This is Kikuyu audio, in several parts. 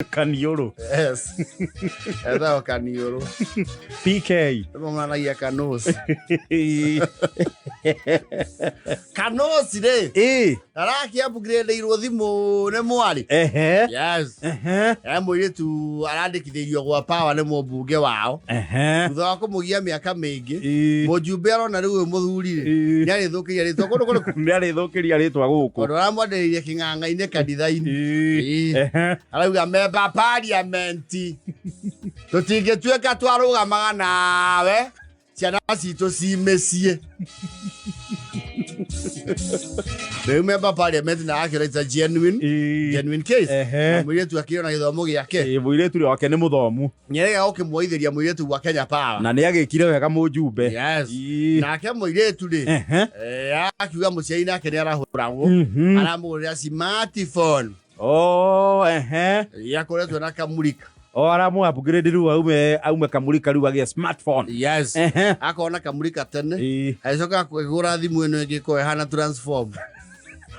Kaniũrũ. Yes. Etagwo Kaniũrũ. PK. Nĩmomanagia Kanũci. Kanũci rĩ, Ĩ. arakĩ upgrade-irwo thimũ nĩ mwarĩ. Ehe. Yes. Ehe. He mũirĩtu arandĩkithĩirio gwa power nĩ mũmbunge wao. Ehe. Thutha wa kũmũgia mĩaka mĩingĩ, Ĩ. mũjumbe arona rĩu ũyũ mũthuri rĩ, Ĩ. nĩ arĩthũkĩria rĩtwa kũndũ kũrĩkũ? Nĩ arĩthũkĩria rĩtwa gũkũ. Tondũ aramwandĩrĩirie kĩng'ang'a-inĩ kanitha-inĩ. Ĩ. Ĩ. Ehe. Arauga memba parliament tũtingĩtuĩka twarũgamaga nawe ciana citũ ci mĩciĩ. Rĩu memba parliament na akĩra it's a genuine Ĩ. genuine case. Ehe. Na mũirĩtu akĩrĩ na gĩthomo gĩake. Ĩ, mũirĩtu ũrĩa wake nĩ mũthomu. Nĩarega gũkĩmuoithĩria mũirĩtu wa Kenya Power. Na nĩ agĩkire wega mũjumbe. Yes. Ĩ. Nake mũirĩtu rĩ, Ehe. akiuga mũciari nake nĩ arahũragwo. Aramũgũrĩra smartphone. Oh, ehe. Yakoretwo na kamurika. O aramu upgrade rĩu aume kamurika rĩu agĩe smartphone. Yes. Ehe. Akona kamurika tene. Ĩ. Agĩcoka akĩgũra thimũ ĩno ĩngĩ ĩkoragwo ĩhana transform.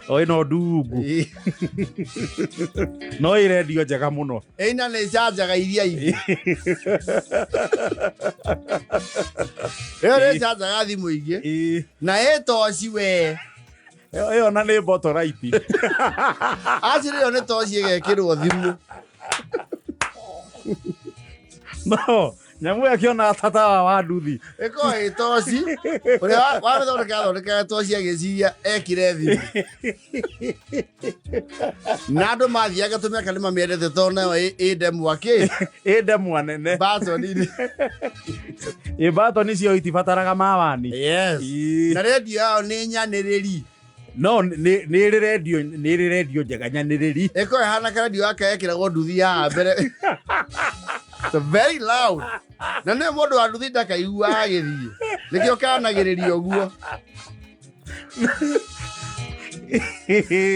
O ĩno ndungu. Ĩ. No ĩ rendio njega mũno. Ĩna nĩ ĩcanjaga iria ingĩ. Ĩyo nĩ ĩcanjaga thimũ ingĩ. Ĩ. Na ĩ toci we. Ĩyo na nĩ bottle-right. Actually ĩyo nĩ toci ĩgekĩrwo thimũ. No, nyamũ ĩyo akĩona tata wa nduthi. Ĩkoragwo ĩ toci. Ũrĩa wamĩthondeka athondekaga toci agĩciria ekĩre thimũ. Na andũ mathiaga tũmĩaka nĩ mamĩendete tondũ nayo ĩ ndemwa kĩ? Ĩ ndemwa nene. Batoni-inĩ. Ĩ batoni cio itibataraga mawani. Yes. Ĩ. Na rendio yao nĩ nyanĩrĩri. No nĩ ĩrĩ rendio, nĩ ĩrĩ rendio njega nyanĩrĩri. Ĩkoragwo ĩhana karendio gaka gekĩragwo nduthi haha mbere. It's very loud. Na nĩ mũndũ wa nduthi ndakaiguaga agĩthiĩ. Nĩkĩo kanagĩrĩria ũguo.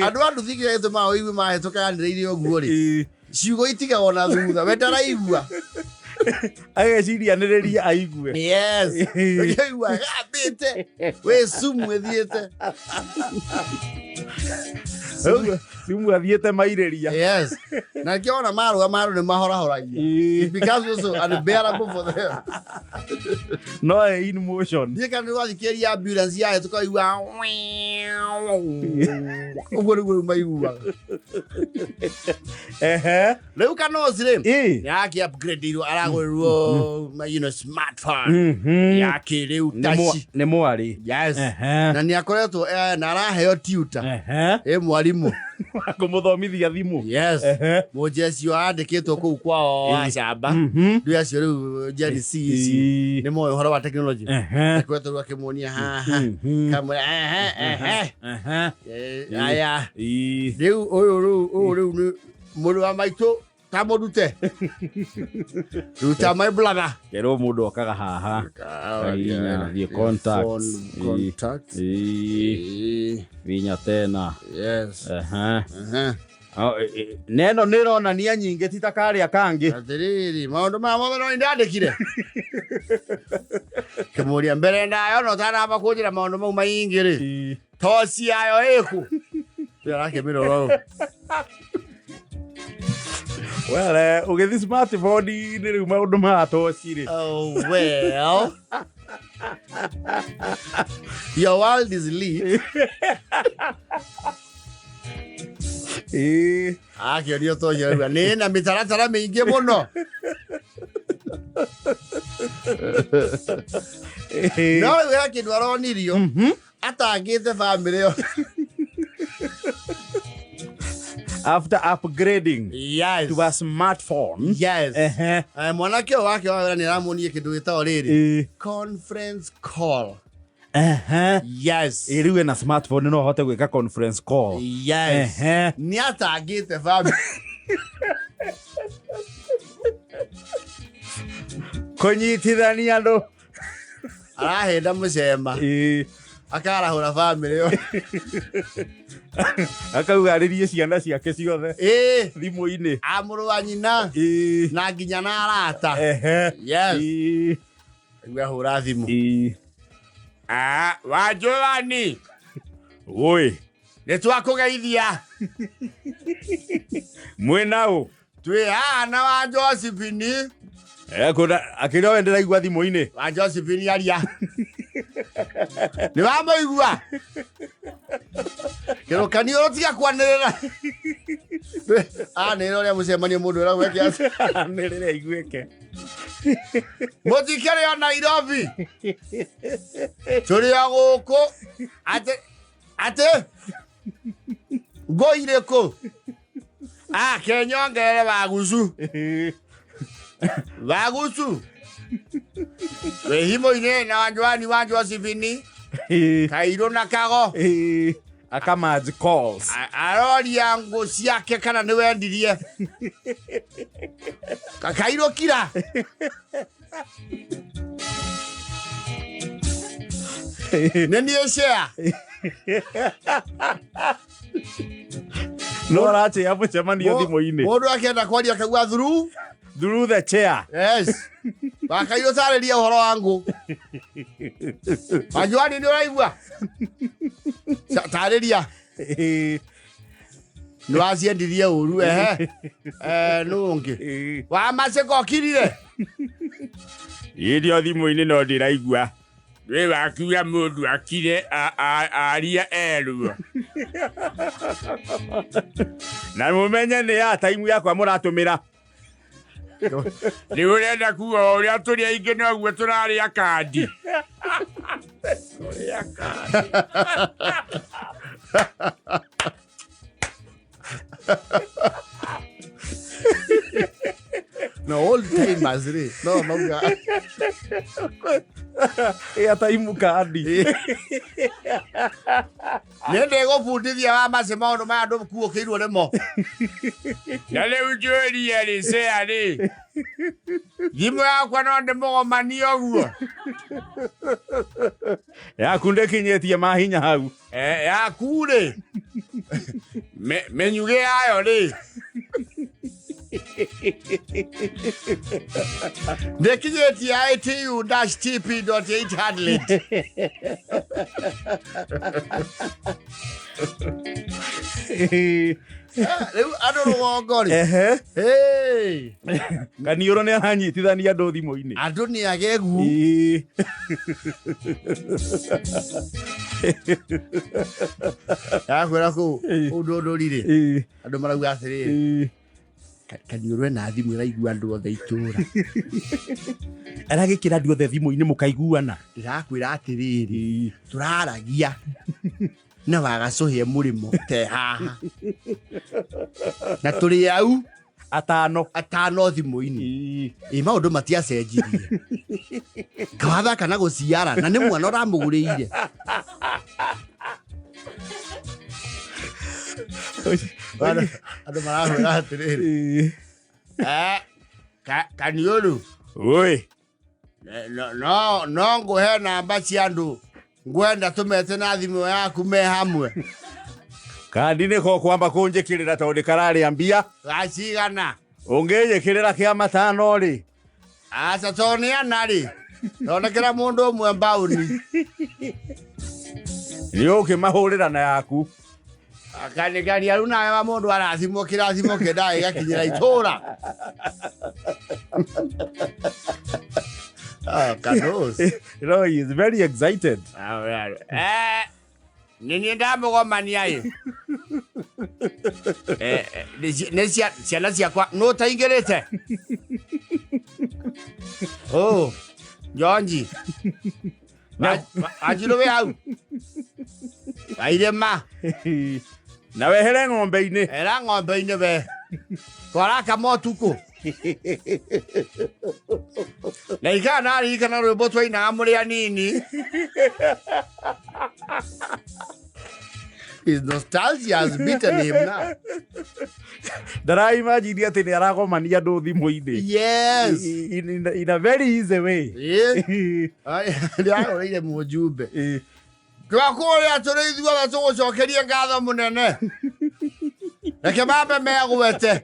Andũ a nduthi kĩrĩa gĩtũmaga ũigue mahĩtũka yanĩrĩire ũguo rĩ, Ĩ. ciugo itigagwo na thutha, we ndaraigua. Ageciria nĩrĩria aigue. Yes. Ũkĩigua gambĩte, wĩ sumu ĩthiĩte. Sumu athiĩte mairĩria. Yes. Na nĩkĩo wona marũa marũ nĩ mahorahoragia. Ĩ. It becomes also unbearable for them. No ĩ in motion. Ndiĩ kana nĩ wathikĩrĩria ambulance yayo tũkaigua ũguo nĩguo rĩu maiguaga. Ehe. Rĩu Kanosi rĩ, Ĩ. yake upgrade-irwo aragũrĩrwo smartphone ya kĩrĩu Nĩ taci. nĩ mwarĩ. Yes. Ehe. Na nĩ akoretwo na araheo tutor. Ehe. Ĩ mwarimũ. Kũmũthomithia thimũ. Yes. Ehe. Mũjeci andĩkĩtwo kũu kwao wa camba. Rĩu acio rĩu Gen Z ici Ĩ. nĩ moĩ ũhoro wa technology. Ehe. Akoretwo rĩu akĩmuonia haha. Kamwĩra ehe ehe. Ehe. Aya. Ĩ. Rĩu ũyũ rĩu ũyũ rĩu nĩ mũrũ wa maitũ ta mũrute. Ruta my brother. Kerwo mũndũ okaga haha. Hinya, thiĩ contacts. Phone contacts. Ĩ. Ĩ. Vinya tena. Yes. Ehe. Ehe. Oh, neno nä ronania nyingä ti ta karä a kangä. Atĩrĩrĩ, maũndũ maya mothe no ndandĩkire. Kĩmũria mbere ndayo no ũtanamba kũnjĩra maũndũ mau maingĩ rĩ. Toci yayo ĩkũ? Arakĩmĩrora ũũ. Well, ũgĩthi smartphone nĩ rĩu maũndũ ma toci rĩ. Oh, well. Your world is lit. Ĩĩ. Akĩonio toci arauga nĩ na mĩtaratara mĩingĩ mũno. Ĩĩ. No rĩu he kĩndũ aronirio atangĩte bamĩrĩ ĩyo. After upgrading Yes. to a smartphone. Yes. Ehe. Mwanake ũyũ wake wa wĩra nĩ aramuonia kĩndũ gĩtagwo rĩrĩ. Ĩĩ. Conference call. Ehe. Yes. Ĩ, rĩu ena smartphone no ahote gwĩka conference call. Yes. Ehe. Nĩ atangĩte bamĩrĩ. Kũnyitithania andũ. Arahĩnda mũcema. Ĩĩ. Akarahũra bamĩrĩ ĩyo. Akauga arĩrie ciana ciake ciothe. Ĩĩ. Thimũ-inĩ. A mũrũ wa nyina. Ĩĩ. Na nginya na arata. Ehe. Yes. Ĩĩ. Rĩu ahũra thimũ. Ĩĩ. Ah, Wanjũrani. Woi. Nĩ twakũgeithia. Mwĩna ũ? Twĩ haha na wa Josephine. Kuna akĩrĩa we ndĩraigua thimũ-inĩ. Wa Josephine aria. Nĩ wamũigua? Kĩrũkani ũrũtiga kwanĩrĩra. Anĩrĩra ũrĩa mũcemanio mũndũ ĩragwo eke atĩa. Anĩrĩra iguĩke. Mũtikĩrĩ o Nairobi. Tũrĩ o gũkũ. Atĩ atĩ ngũ irĩkũ? Ah, kenyongerere wagucu. Wagucu. Wĩhimũ-inĩ na wanjwani wa Josephine. Kairũ na kago. Akamanji calls. Aroria ngũ ciake kana nĩ wendirie. Kakairũ kira. Nĩ niĩ share. No arachĩa mũcemanio thimũ-inĩ. Mũndũ akĩenda kwaria akauga through. Through the chair. Yes. Wakairũ tarĩria ũhoro wa ngũ. Wanjwani nĩ ũraigua? Tarĩria. Nĩ waciendirie ũru ehe. Eh, nũ ũngĩ? Wa macĩko okirire. Irio thimũ-inĩ no ndĩraigua. Wĩ wakiuga mũndũ akire aria erwo. Na mũmenye nĩ ya taimu yakwa mũratũmĩra. Nĩ ũrenda kuga o ũrĩa tũrĩ aingĩ noguo tũrarĩa kandi. Tũrĩa kandi. No old timers rĩ no mauga Ya taimu kandi. Nĩ ndĩgũbundithia wa macio maũndũ maya ndũkuũkĩirwo nĩmo. Na rĩu njũrie rĩ cea rĩ thimũ yakwa no ndĩmũgomanie ũguo yaku ndĩkinyĩtie mahinya hau. Eh, yaku rĩ mĩnyugĩ yayo rĩ ndĩkinyĩtie itu dash tp dot 800. Rĩu andũ rũgongo rĩ. Ehe. Hey! Kaniũrũ nĩ aranyitithania andũ thimũ-inĩ. Andũ nĩ agegu. Ĩĩ. Yakwĩra kũu ũndũ ũndũri rĩ. Ĩĩ. Andũ marauga atĩrĩrĩ. Ĩĩ. Kaniũrũ ena thimũ ĩraigua andũ othe itũra. Aragĩkĩra andũ othe thimũ-inĩ mũkaiguana. Ndĩrakwĩra atĩrĩrĩ, tũraragia na wagacũhĩa mũrĩmo te haha na tũrĩ au atano atano thimũ-inĩ. Ĩ maũndũ matiacenjirie kawathaka na gũciara na nĩ mwana ũramũgũrĩire. Andũ marahwĩra atĩrĩrĩ. Eh, kaniũrũ. Oi. No no ngũhe namba cia andũ ngwenda tũmete na thimũ yaku me hamwe. Kandi nĩko kwamba kũnjĩkĩrĩra tondũ kararĩa mbia. Gacigana. Ũngĩnjĩkĩrĩra kĩa matano rĩ. Aca to nĩ ana rĩ. Thondekera mũndũ ũmwe mbaũni. Nĩ ũkĩmahũrĩra na yaku. Akanĩkaria rĩu nawe wa mũndũ arathimwo kĩrathimo kĩendaga gĩgakinyĩra itũra. Ah, Kanos. No, he is very excited. Eh, nĩ niĩ ndamũgomania ĩ. Eh, eh, nĩ ciana ciakwa nũ ũtaingĩrĩte? Oh, Njonji. Wanjirũ wĩ hau. Wairĩma. Na wehere ng'ombe-inĩ. Era ng'ombe-inĩ we. Twaraka ũtukũ. Na ikara naririkana rwĩmbo twainaga mũrĩ anini. His nostalgia has beaten him now. Ndaraimagine atĩ nĩ aragomania andũ thimũ-inĩ. Yes. In a very easy way. Yeah. Ndĩragũrĩire mũjumbe. Twakũrĩa tũrĩ ithuothe tũgũcokerie ngatho mũnene. Reke mambe megwete.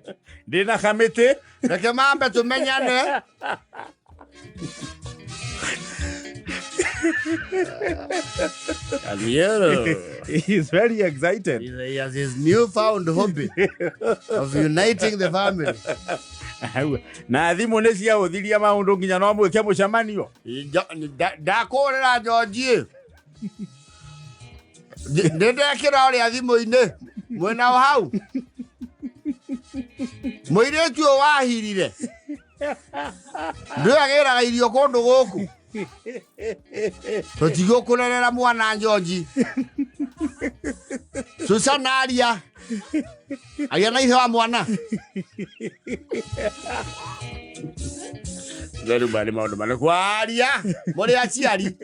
Ndĩna kamĩtĩ. Reke mambe tũmenyane. Kaniero. He is very excited. He has his newfound hobby of uniting the family. Na thimũ nĩ ciahũthirie maũndũ nginya no mwĩke mũcemanio. Ndakũrĩra Georgie. Nĩ ndekĩra ũrĩa thimũ-inĩ mwena wa hau mũirĩtu ũyũ wahirire ndũyagĩraga irio kũndũ gũkũ tũtigũkũrerera mwana Georgie. Susana aria aria na ithe wa mwana rĩu maya nĩ maũndũ marĩkũ aria mũrĩ aciari.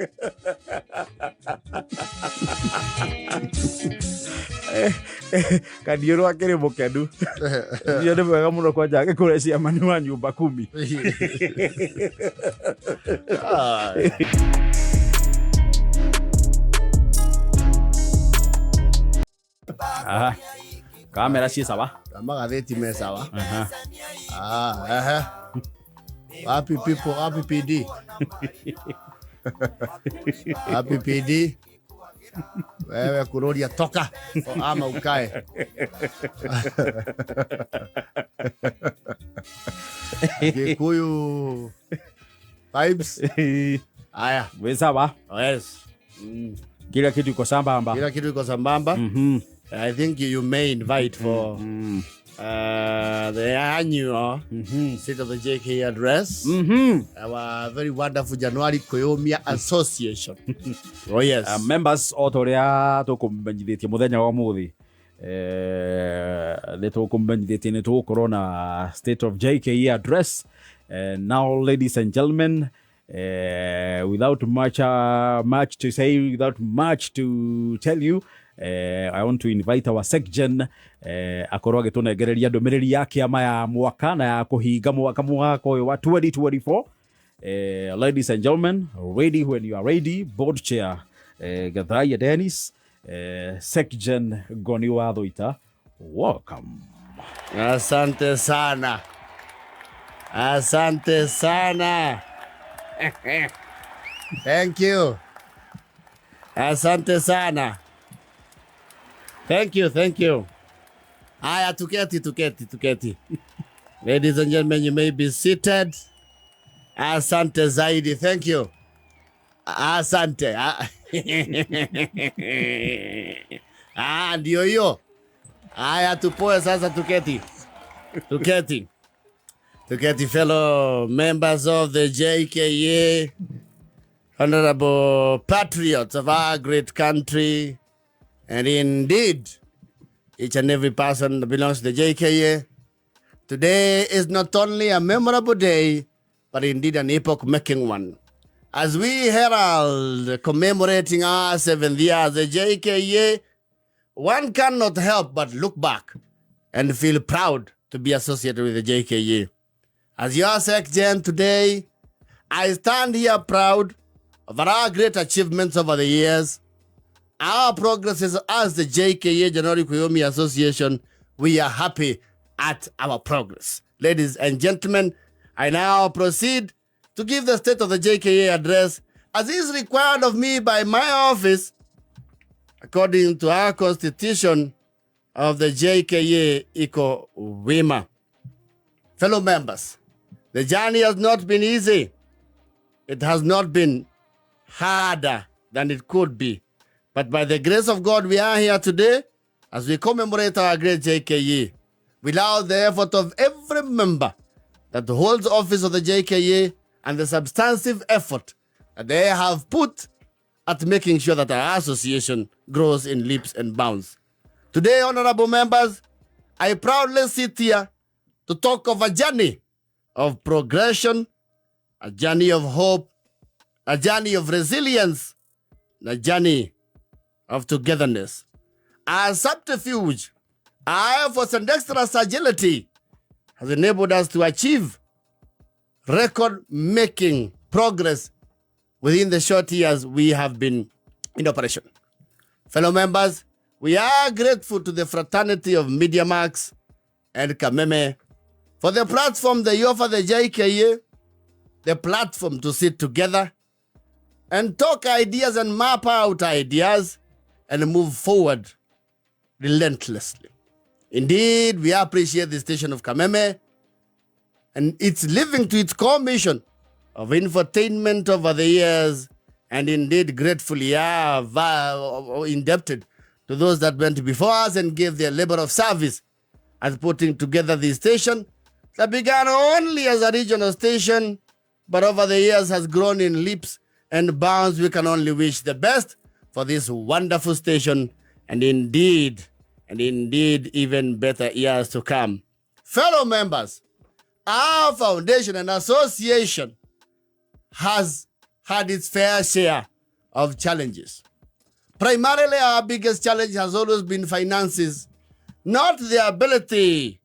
Kaniũrũ akĩrĩ mũkenu. Ũcio nĩ mwega mũno kwanja agĩkũre ciamani wa nyumba kumi. Aha. Kamera ciĩ sawa. Magathĩti me sawa. Aha. Ah, ehe. Wapi people, wapi PD? Wapi PD? Wewe kurudia toka ama ukae. Gikuyu vibes. Aya, Wĩ sawa. yes. Kila kitu iko sambamba. Kila kitu iko sambamba. I think you may invite for the annual State of the JK address. Our very wonderful January Koyomia Association. Oh yes. Members o ta ũrĩa tũkũmenyithĩtie mũthenya wa ũmũthĩ, nĩ tũkũmenyithĩtie nĩ tũgũkorwo na State of JKE address. Now ladies and gentlemen, without much to say, without much to tell you, I want to invite our secgen akorwo agĩtũnengereria ndũmĩrĩri ya kĩama ya mwaka na ya kũhinga mwaka ũyũ wa 2024. Ladies and gentlemen, ready when you are ready, board chair Gathaiya Dennis, secgen Ngoni wa Thuita, welcome. Asante sana. Asante sana. Thank you. Asante sana. Thank you, thank you. Aya, tuketi, tuketi, tuketi. Ladies and gentlemen, you may be seated. Asante zaidi. Thank you. Asante. Ah, ndio hiyo. Aya, tupoe sasa, tuketi. Tuketi. Tuketi, fellow members of the JKA, honorable patriots of our great country, and indeed, each and every person that belongs to the JKA. Today is not only a memorable day, but indeed an epoch-making one. As we herald commemorating our 7th year as the JKA, one cannot help but look back and feel proud to be associated with the JKA. As your SecGen today, I stand here proud of our great achievements over the years. Our progresses as the JKA January Kuyomi Association, we are happy at our progress. Ladies and gentlemen, I now proceed to give the State of the JKA address as is required of me by my office according to our constitution of the JKA Iko Wima. Fellow members, the journey has not been easy. It has not been harder than it could be. But by the grace of God, we are here today as we commemorate our great JKA. Without the effort of every member that holds office of the JKA and the substantive effort that they have put at making sure that our association grows in leaps and bounds. Today, honorable members, I proudly sit here to talk of a journey of progression, a journey of hope, a journey of resilience, and a journey of togetherness. Our subterfuge, our efforts and extra agility has enabled us to achieve record-making progress within the short years we have been in operation. Fellow members, we are grateful to the fraternity of MediaMax and Kameme for the platform they offer the JKA, the platform to sit together, and talk ideas and map out ideas and move forward relentlessly. Indeed, we appreciate the station of Kameme and its living to its core mission of infotainment over the years, and indeed gratefully are indebted to those that went before us and gave their labor of service at putting together this station that began only as a regional station, but over the years has grown in leaps and bounds. We can only wish the best for this wonderful station, and indeed, even better years to come. Fellow members, our foundation and association has had its fair share of challenges. Primarily, our biggest challenge has always been finances, not the ability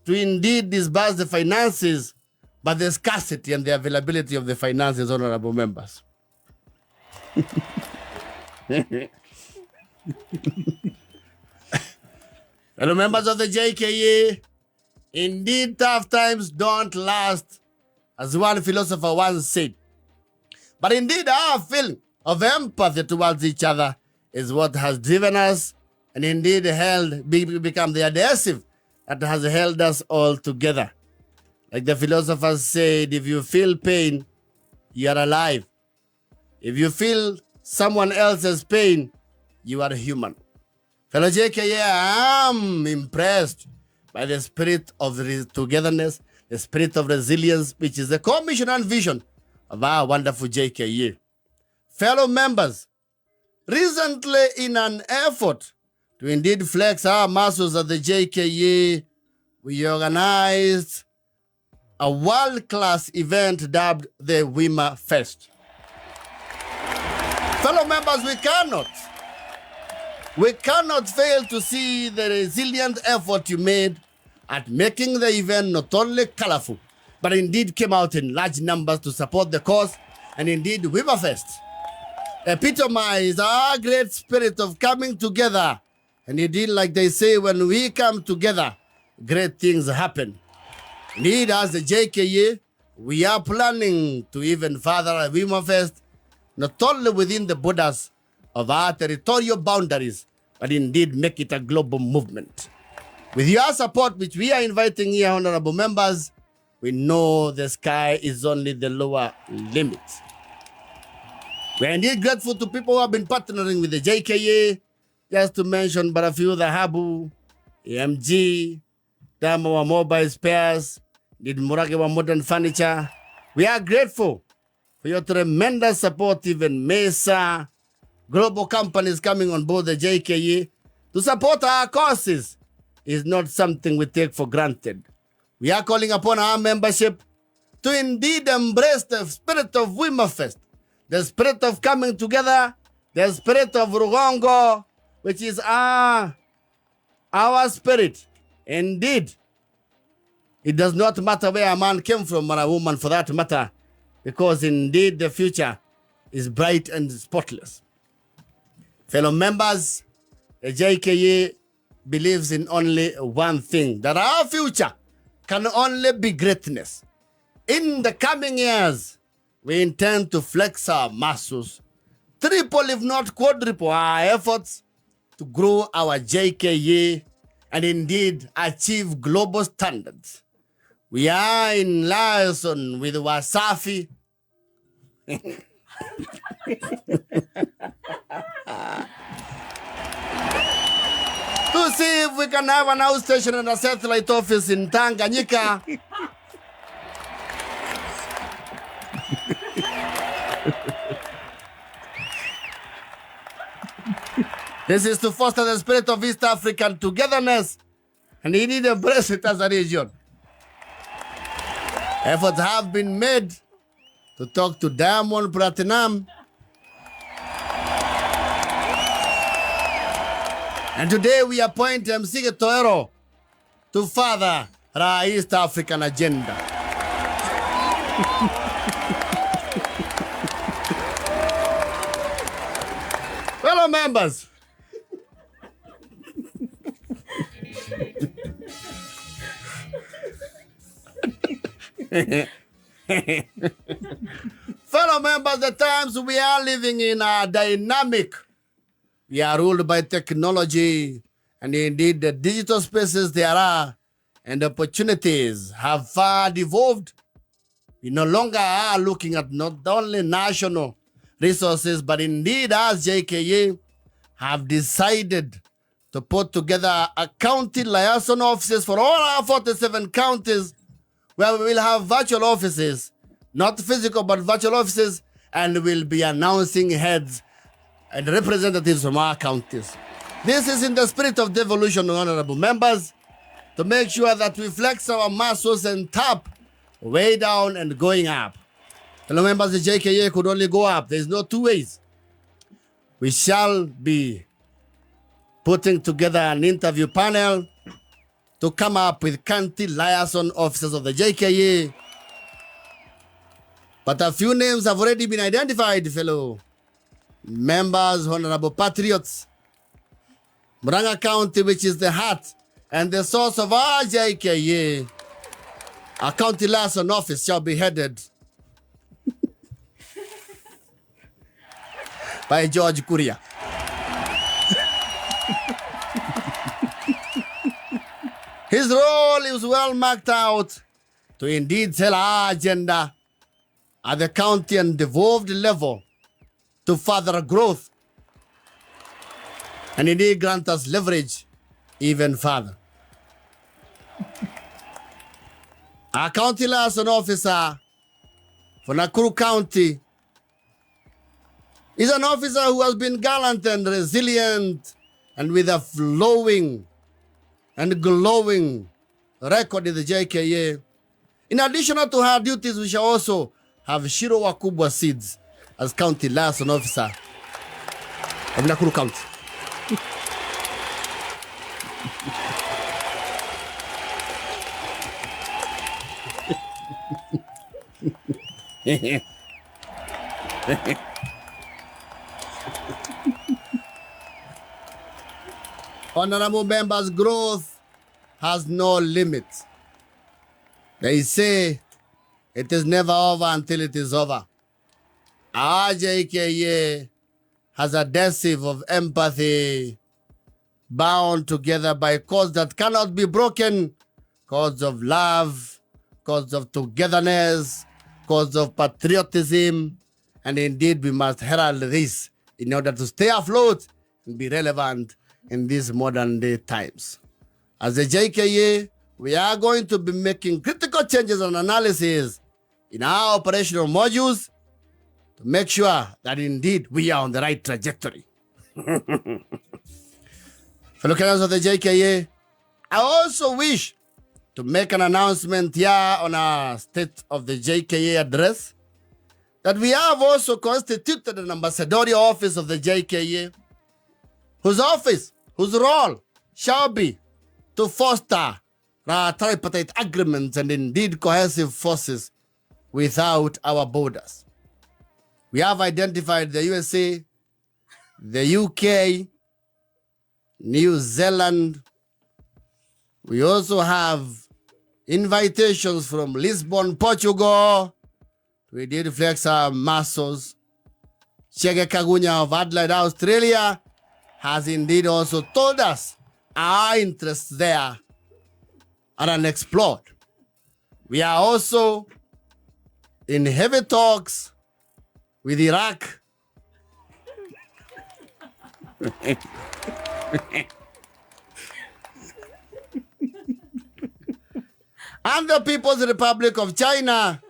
to indeed disburse the finances, but the scarcity and the availability of the finances, honorable members. Fellow members of the JKA, indeed tough times don't last, as one philosopher once said. But indeed our feeling of empathy towards each other is what has driven us and indeed become the adhesive that has held us all together. Like the philosophers said, if you feel pain, you are alive. If you feel someone else's pain, you are human. Fellow JKA, I am impressed by the spirit of togetherness, the spirit of resilience, which is the core mission and vision of our wonderful JKA. Fellow members, recently in an effort to indeed flex our muscles at the JKA, we organized a world-class event dubbed the Wima Fest. Fellow members, we cannot fail to see the resilient effort you made at making the event not only colorful, but indeed came out in large numbers to support the cause, and indeed Wima Fest epitomized our great spirit of coming together. And indeed, like they say, when we come together, great things happen. Indeed, as the JKA, we are planning to even further Wima Fest, not only within the borders of our territorial boundaries, but indeed make it a global movement. With your support, which we are inviting here, honorable members, we know the sky is only the lower limit. We are indeed grateful to people who have been partnering with the JKA, just to mention but a few: the Habu, AMG, Dama Mobile Spares, did Muragewa Modern Furniture. We are grateful for your tremendous support, even Mesa, global companies coming on board the JKA to support our causes is not something we take for granted. We are calling upon our membership to indeed embrace the spirit of Wima Fest, the spirit of coming together, the spirit of Rugongo, which is our spirit. Indeed, it does not matter where a man came from or a woman for that matter, because indeed the future is bright and spotless. Fellow members, the JKA believes in only one thing, that our future can only be greatness. In the coming years, we intend to flex our muscles, triple if not quadruple our efforts to grow our JKA and indeed achieve global standards. We are in liaison with Wasafi. To see if we can have an outstation and a satellite office in Tanganyika. This is to foster the spirit of East African togetherness and indeed embrace it as a region. Efforts have been made to talk to Diamond Platinum. And today we appoint MC Toero to further our East African agenda. Fellow members, Fellow members, the times we are living in are dynamic. We are ruled by technology, and indeed the digital spaces there are and opportunities have far devolved. We no longer are looking at not only national resources, but indeed as JKA have decided to put together a county liaison offices for all our 47 counties, where we will have virtual offices, not physical, but virtual offices, and we'll be announcing heads and representatives from our counties. This is in the spirit of devolution, honorable members, to make sure that we flex our muscles and tap way down and going up. Fellow members, the JKA could only go up. There's no two ways. We shall be putting together an interview panel to come up with county liaison officers of the JKA. But a few names have already been identified, fellow members, honorable patriots. Murang'a County, which is the heart and the source of our JKA, a county liaison office shall be headed by George Kuria. His role is well marked out to indeed sell our agenda at the county and devolved level to further growth and indeed grant us leverage even further. Our county liaison officer for Nakuru County is an officer who has been gallant and resilient and with a flowing and glowing record in the JKA. In addition to her duties, we shall also have Shiro Wakubwa Seeds as county liaison officer of Nakuru County. Honorable members, growth has no limit. They say it is never over until it is over. Our JKA has adhesive of empathy, bound together by cords that cannot be broken, cords of love, cords of togetherness, cords of patriotism, and indeed we must herald this in order to stay afloat and be relevant in these modern day times. As a JKA, we are going to be making critical changes and analysis in our operational modules to make sure that indeed we are on the right trajectory. Fellow Kenyans of the JKA, I also wish to make an announcement here on our State of the JKA address that we have also constituted an ambassadorial office of the JKA, whose office, whose role shall be to foster tripartite agreements and indeed cohesive forces without our borders. We have identified the USA, the UK, New Zealand. We also have invitations from Lisbon, Portugal. We did flex our muscles. Chege Kagunya of Adelaide, Australia, has indeed also told us our interests there are unexplored. We are also in heavy talks with Iraq. And the People's Republic of China.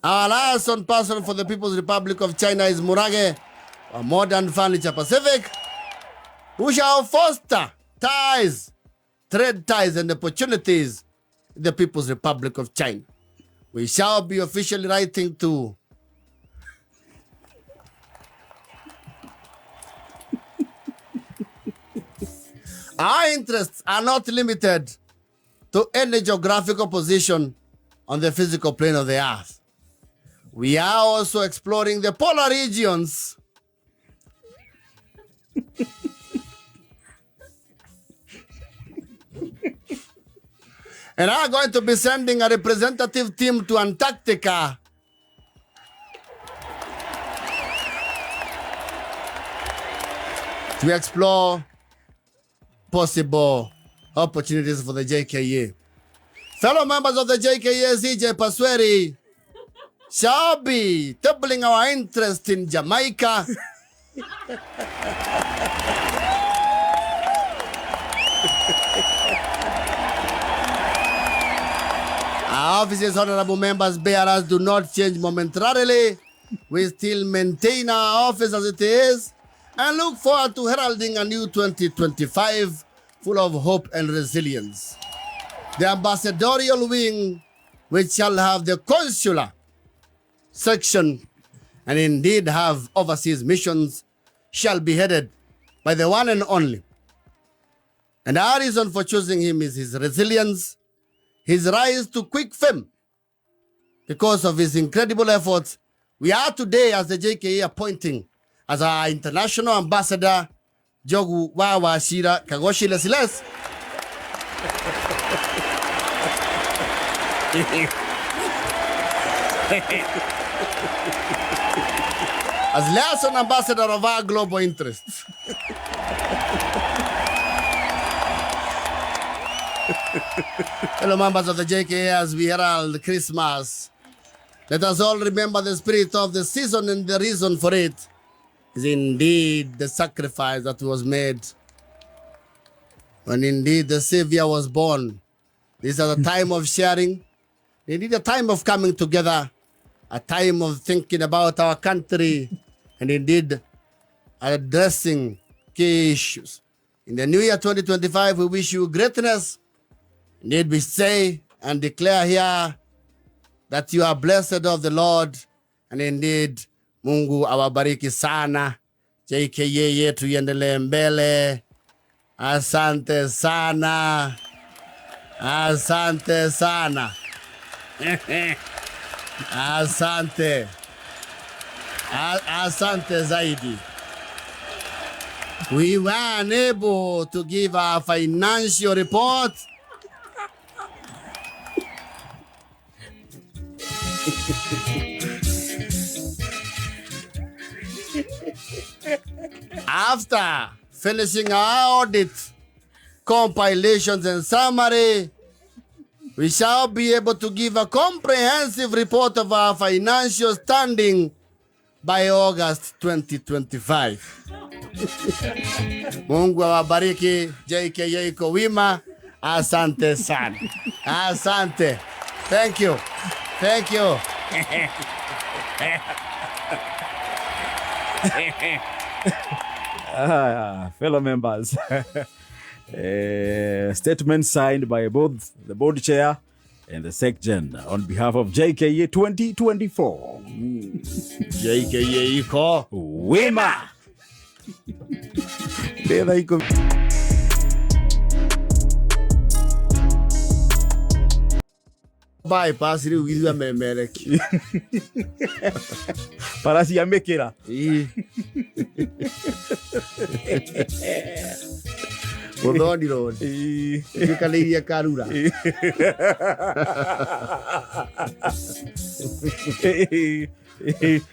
Our liaison person for the People's Republic of China is Murage, a Modern Furniture Pacific, who shall foster ties, trade ties and opportunities in the People's Republic of China. We shall be officially writing to our interests are not limited to any geographical position on the physical plane of the earth. We are also exploring the polar regions. And are going to be sending a representative team to Antarctica To explore possible opportunities for the JKA. Fellow members of the JKA, CJ Pasweri, shall be tabling our interest in Jamaica. Our offices, honorable members, bearers do not change momentarily. We still maintain our office as it is and look forward to heralding a new 2025 full of hope and resilience. The ambassadorial wing, which shall have the consular section and indeed have overseas missions, shall be headed by the one and only. And our reason for choosing him is his resilience, his rise to quick fame. Because of his incredible efforts, we are today as the JKA appointing as our international ambassador, Njogu wa Wachira Kagoshi Lesiles. As liaison ambassador of our global interests. Hello, members of the JKA, as we herald Christmas. Let us all remember the spirit of the season and the reason for it is indeed the sacrifice that was made when indeed the Savior was born. This is a time of sharing, indeed a time of coming together, a time of thinking about our country, and indeed addressing key issues. In the new year 2025, we wish you greatness. Indeed, we say and declare here that you are blessed of the Lord, and indeed Mungu awabariki sana. JKA yetu iendelee mbele. Asante sana, asante sana, asante, asante zaidi. We were unable to give our financial report. After finishing our audit, compilations and summary, we shall be able to give a comprehensive report of our financial standing by August 2025. Mungu awabariki. JKA iko wima. Asante sana. Asante. Thank you. Thank you. Fellow members, statement signed by both the board chair and the SecGen on behalf of JKA 2024. JKA iko wima. Fedha iko bypass rĩu githua memereki bara cia mĩkĩra. Muthoni Road ĩkanĩirie Karura.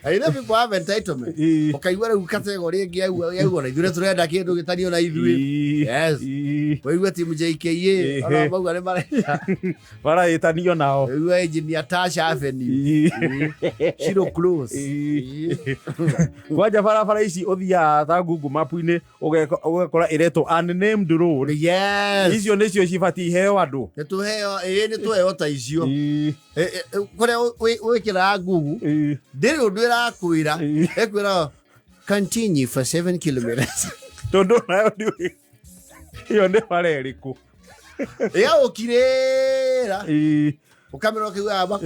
I know people have entitlement. Ũkaigua rĩu category ĩngĩ yaugwo na ithuĩ tũrenda kĩndũ gĩtari ona ithuĩ. Yes. Waigua timu JKA ona mauga nĩ marenda. Marahĩtanio nao. Waigua engineer Tasha Avenue. Shiro Close. Kwanja barabara ici ũthiaga ta Google Map-inĩ ũgakora ĩretwo unnamed road. Yes. Icio nĩcio cibatiĩ iheo andũ. Nĩ tũheo, ĩĩ nĩ tũheo ta icio. Kũrĩa wĩkĩraga Google ndĩrĩ ũndũ ĩrakwĩra, ĩkwĩra continue for 7 kilometers. Tondũ nayo ndiũĩ ĩyo nĩ bara ĩrĩkũ. Ĩgagũkirĩra ũkamera ũkĩiguaga ba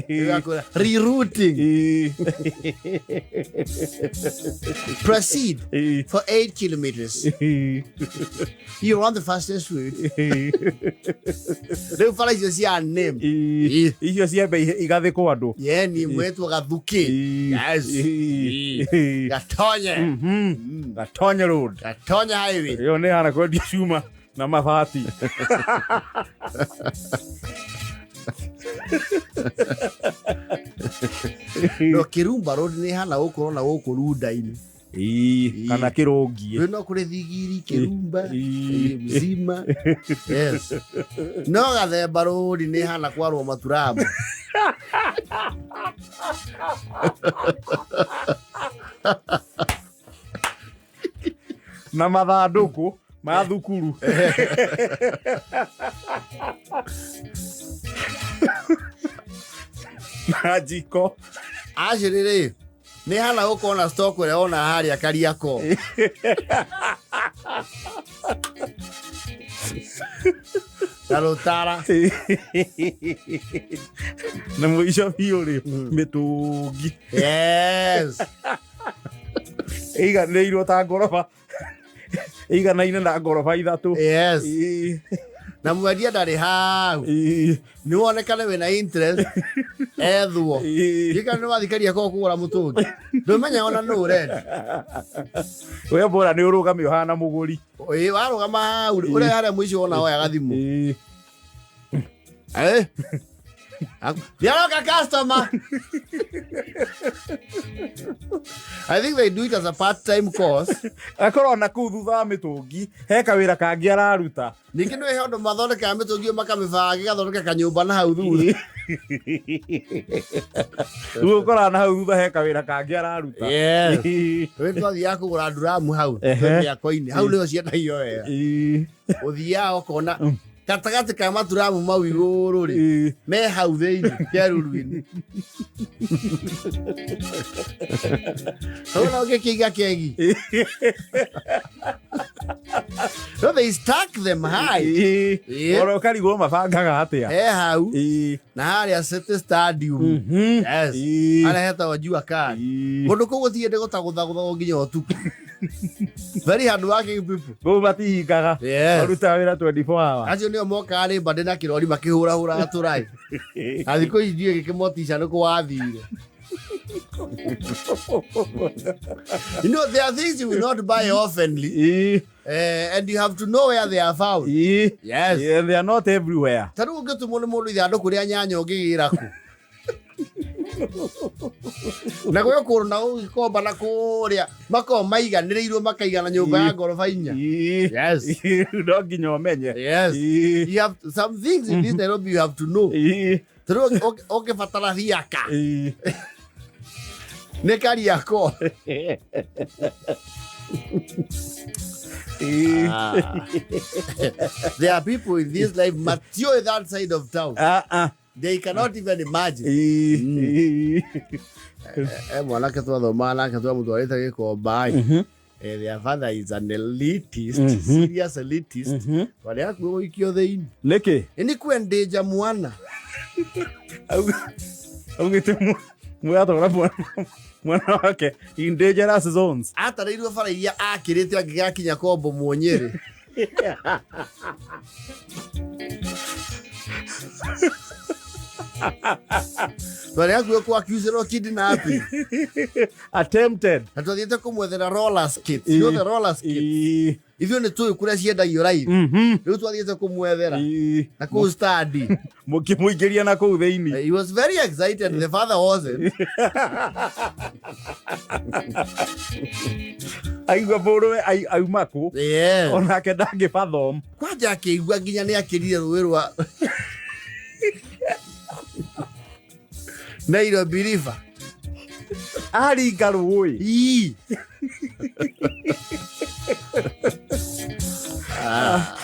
ĩgakwĩra rerouting, proceed for 8 kilometers, you're on the fastest route. Rĩu bara icio cia name icio ciambe igathĩkwo andũ. Yeah, ni mwetwo Gathuki. Yes. Gatonye. Gatonye Road. Gatonye Highway. Ĩyo nĩ hana kwendia cuma na mabati. No Kirumba Road nĩ hana gũkorwo na gũkũ runda-inĩ. Ĩĩ, kana kĩrũngiĩ. Rĩu no kũrĩ Thigiri, Kirumba, Ĩĩ. ĩĩ, Mzima. Yes. No Gathemba Road nĩ hana kwarwo maturamu. Na mathandũkũ ma thukuru. Na njiko. Actually rĩ, nĩ hana gũkorwo na stock ĩrĩa wona harĩa Kariakoo. Na rũtara. Na mũico biũ rĩ, mĩtũngi. Yes. Ĩiganĩirwo ta ngoroba. Ĩiganaine na ngoroba ithatũ. Yes. Ĩĩ. Na mwendia ndarĩ hau. Ĩĩ. Nĩ wonekane wĩna interest ethwo. Ĩĩ. Gĩka nĩ wathiĩ Kariakoo kũgũra mũtũngi. Ndũmenya ona nũ ũrenda. We bora nĩ ũrũgame ũhana mũgũri. Ĩĩ warũgama hau ũrĩa harĩa mũico wona woyaga thimũ. Ĩĩ. Eh? Nĩaroka customer. I think they do it as a part-time course. Akorwo na kũu thutha wa mĩtũngi he kawĩra kangĩ araruta. Ningĩ nĩ he ũndũ mathondekaga mĩtũngi ĩyo makamĩbanga ĩgathondeka kanyũmba na hau thutha. Rĩu ũkoraga na hau thutha he kawĩra kangĩ araruta. Yes. Ĩĩ. Rĩu twathiaga kũgũra nduramu hau Ehe. mĩako-inĩ hau nĩho ciendagio wega. Ĩĩ. Ũthiaga ũkona gatagatĩ ka maturamu mau igũrũ rĩ Ĩĩ. me hau thĩinĩ kĩaruru-inĩ. Ũna ũngĩkĩiga kegi. No they stack them high. Ĩĩ. Ĩĩ. Ona ũkarigwo mabangaga atĩa. He hau Ĩĩ. na harĩa City Stadium. Mhm. Yes. Ĩĩ. Harĩa hetagwo Jua Kali. Ĩĩ. Kũndũ kũu gũthiĩte gũtagũthagũthagwo nginya ũtukũ. Very hard working people. Kũu matihingaga. Yes. Marutaga wĩra 24 hours. Acio nĩo mokaga rĩ mbandĩ na kĩrori makĩhũrahũraga tũrai. Na thikũ ici ndiũĩ gĩkĩmotica nĩ kũ wathire. You know, there are things you will not buy oftenly, Ĩĩ. and you have to know where they are found. Ĩĩ. Yes. Yeah, they are not everywhere. Ta rĩu ũngĩtũmwo nĩ mũndũ ithandũkũ rĩa nyanya ũngĩgĩra kũ? Na gwĩ kũndũ na gũgĩkomba na kũrĩa makoragwo maiganĩrĩirwo makaigana nyũmba ya ngoroba inya. Ĩĩ. Yes. Ĩĩ, no nginya ũmenye. Yes. Ĩĩ. You have some things in this Nairobi you have to know. Ĩĩ. Ta rĩu ũngĩbatara thiaka Ĩĩ. nĩ Kariakoo. Ĩĩ. There are people in this life matiũĩ that side of town. Ah, ah. They cannot even imagine. Ĩĩ. Ĩĩ. Mwanake twathomaga nake twamũtwarĩte gĩkomba ĩ. Their father is an elitist, serious elitist. Twarĩ hakuhĩ gũikio thĩinĩ. Nĩkĩ? Nĩ kwendĩnja mwana. Augĩte mwatwara mwana wake in dangerous zones. Atarĩirwo bara iria akĩrĩte angĩgakinya kombo muonyĩrĩ. Twarĩ hakuhĩ kwakiucĩrwo kidnapping. Attempted. Na twathiĩte kũmwethera roller skates. You know the roller skates. Ĩĩ. Ithuĩ nĩ tũĩ kũrĩa ciendagio raithi. Mhm. Rĩu twathiĩte kũmwethera Ĩĩ. na kũu stadi. Mũkĩmũingĩria na kũu thĩinĩ. He was very excited. The father wasn't. Aigua mũrũwe auma kũ. Yeah. Onake ndangĩbathom. Kwanja akĩigua nginya nĩ akĩrire rũĩ rwa Nairobi River. Aringa rũĩ. Ii. Ah.